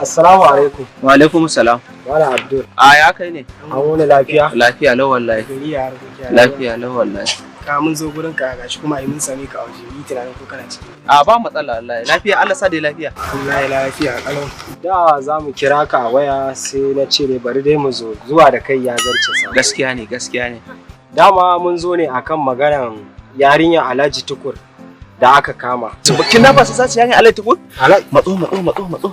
Assalamu alaikum. Wa alaikum salam. Malam Abdul. A ya kai ne? An wuni lafiya? Lafiya lau wallahi. Gari ya harkoki ya. Lafiya lau wallahi. Ka mun zo gurin ka gashi kuma ai mun same ka a waje, yi tunanin ko kana ciki. A ba matsala wallahi. Lafiya, Allah sa dai lafiya. Wallahi lafiya kalau. Da za mu kira ka a waya, sai na ce ne bari dai mu zo, zuwa da kai ya zarce sa. Gaskiya ne, gaskiya ne. Dama mun zo ne akan maganan yarinya Alhaji Tukur da aka kama. Kidnappers sun sace yarinya Alhaji Tukur? Matso, matso, matso, matso.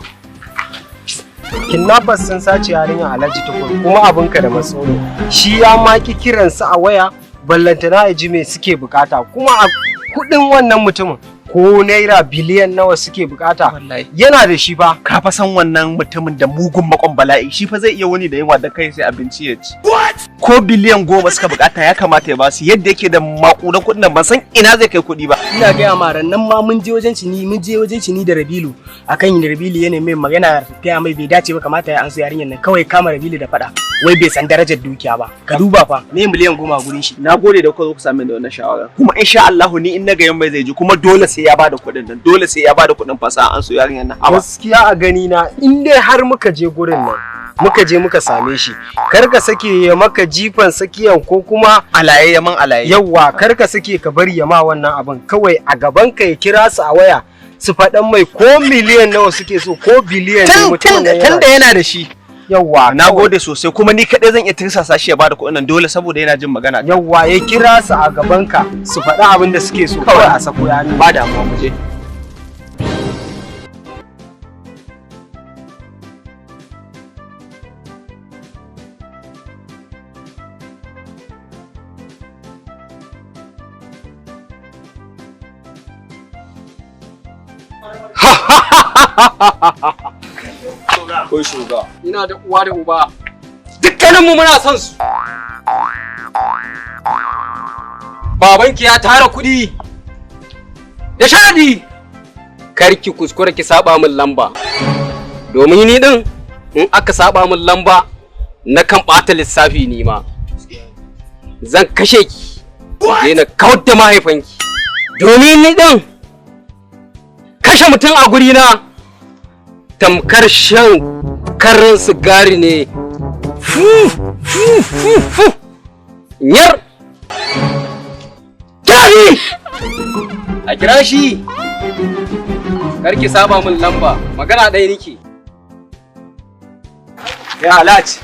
Kidnappers sun sace yarinya Alhaji Tukur, kuma abinka da matsolo. Shi ya maki kiransu a waya, ballantana ya ji me suke bukata, kuma a kudin wannan mutumin ko naira biliyan nawa suke bukata yana da shi fa. Ka fa san wannan mutumin da mugun makon bala'i, shi fa zai iya wani da yunwa da kai sai abinci ya ci. Ko biliyan 10 suka bukata ya kamata ya basu, yadda yake da makudan kuɗin nan ban san ina zai kai kuɗi ba. Ina gaya ma, ran nan ma mun je wajen cini, mun je wajen cini da Rabilu akan Rabilu yana mai magana, gaya mai bai dace ba, kamata ya anso yarinyar nan, kawai kama Rabilu da faɗa, wai bai san darajar dukiya ba. Ka duba fa, me miliyan 10 gurin shi? Na gode da kuka zo ku same da wannan shawara. Kuma insha Allah ni in na ga mai zai ji, kuma dole sai ya bada kuɗin nan, dole sai ya bada kuɗin fasa an so yarinyar nan. Gaskiya a gani na, in dai har muka je gurin nan, muka je muka same shi, kar ka sake ya maka jifan sakiyan ko kuma alaye ya man alaye. Yawwa, kar ka sake ka bari ya ma wannan abin, kawai a gaban ka ya kira su a waya su faɗan mai ko miliyan nawa suke so, ko biliyan ne, mutum tun da yana da shi. Yawwa. Na gode sosai, kuma ni kaɗai zan iya tirsasa shi ya bada kuɗin nan dole, saboda yana jin magana. Yawwa, ya kira su a gaban ka su faɗi abin da suke so, kawai a sako yarinya. Ba damuwa, mu je. Ko shuga. Ina da uwa da uba. Dukkaninmu muna son su. Babanki ya tara kuɗi. Da sharaɗi. Kar ki kuskura ki saba min lamba. Domin ni din in aka saba min lamba na kan ɓata lissafi ni ma. Zan kashe ki. Daina kawar da mahaifanki. Domin ni din kashe mutum a gurina tamkar shan karin sigari ne. Fu fu fu fu yar kirashi a kira shi. Karki saba min lamba, magana ɗaya nike. Ya Alhaji,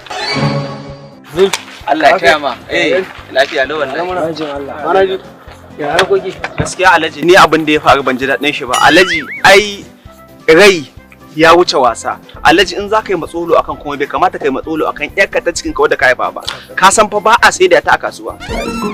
Allah ya kaya ma. Eh, lafiya lau wallahi. Ya harkoki? Gaskiya Alhaji, ni abin da ya faru ban ji daɗin shi ba. Alhaji, ai rai ya wuce wasa. Alhaji, in za ka yi matsolo akan kuma bai kamata ka yi matsolo akan yarka ta cikin ka wadda ka haifa ba. Ka san fa ba a sai da ta a kasuwa.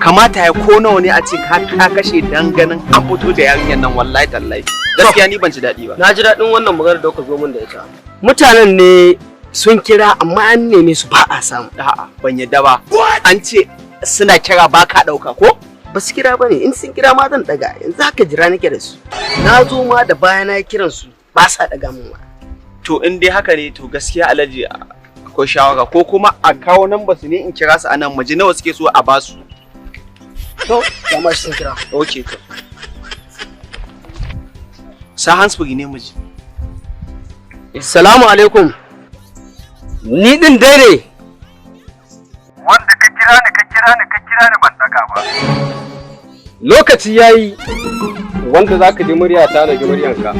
Kamata ya ko nawa ne a ce ka kashe dan ganin an fito da yarinyar nan, wallahi tallahi. Gaskiya ni ban ji daɗi ba. Na ji daɗin wannan maganar da kuka zo min da ita. Mutanen ne sun kira amma an neme su ba a samu. A'a, ban yadda ba. An ce suna kira ba ka ɗauka ko? Ba su kira ba ne, in sun kira ma zan daga, yanzu haka jira nake da su. Na zo ma da baya na kiran su ba sa daga mun ma. To in dai haka ne, to gaskiya Alhaji akwai shawara, ko kuma a kawo nan su ne in kira su anan mu ji nawa suke so a basu. To, ga ma shi sun kira. Okay to. Sa hands free ne mu ji. Assalamu alaikum. Ni din dai ne. Wanda ka kira ni, ka kira ni, ka kira ni ban daga ba. Lokaci yayi wanda zaka ji muryata na ji muryanka.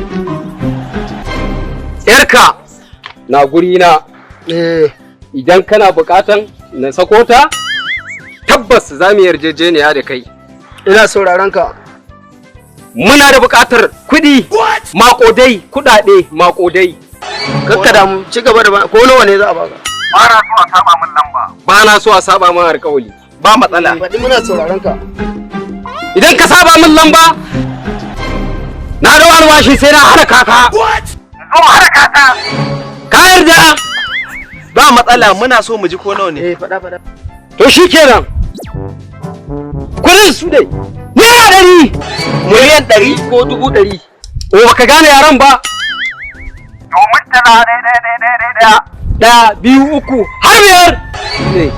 Yarka na guri na. Idan kana bukatan na sako ta, tabbas za mu yarjejeniya da kai. Ina sauraron ka. Muna da bukatar kuɗi maƙodai, kuɗaɗe maƙodai. Kakka damu, ci gaba da ko nawa ne za a baka. Ba na so a saba min lamba. Ba na so a saba min alƙawari. Ba matsala. Faɗi, muna sauraron ka. Idan ka saba min lamba, na da alwashi sai na halaka ka. Zo halaka ta. Ka yarda? Ba matsala, muna so mu ji ko nawa ne. Eh, faɗa faɗa. To shikenan. Kuɗin su dai naira 100. Miliyan 100 ko 100,000. O baka gane yaran ba. Domin tana ɗaya ɗaya ɗaya ɗaya ɗaya. 1, 2, 3 har 5. Ne.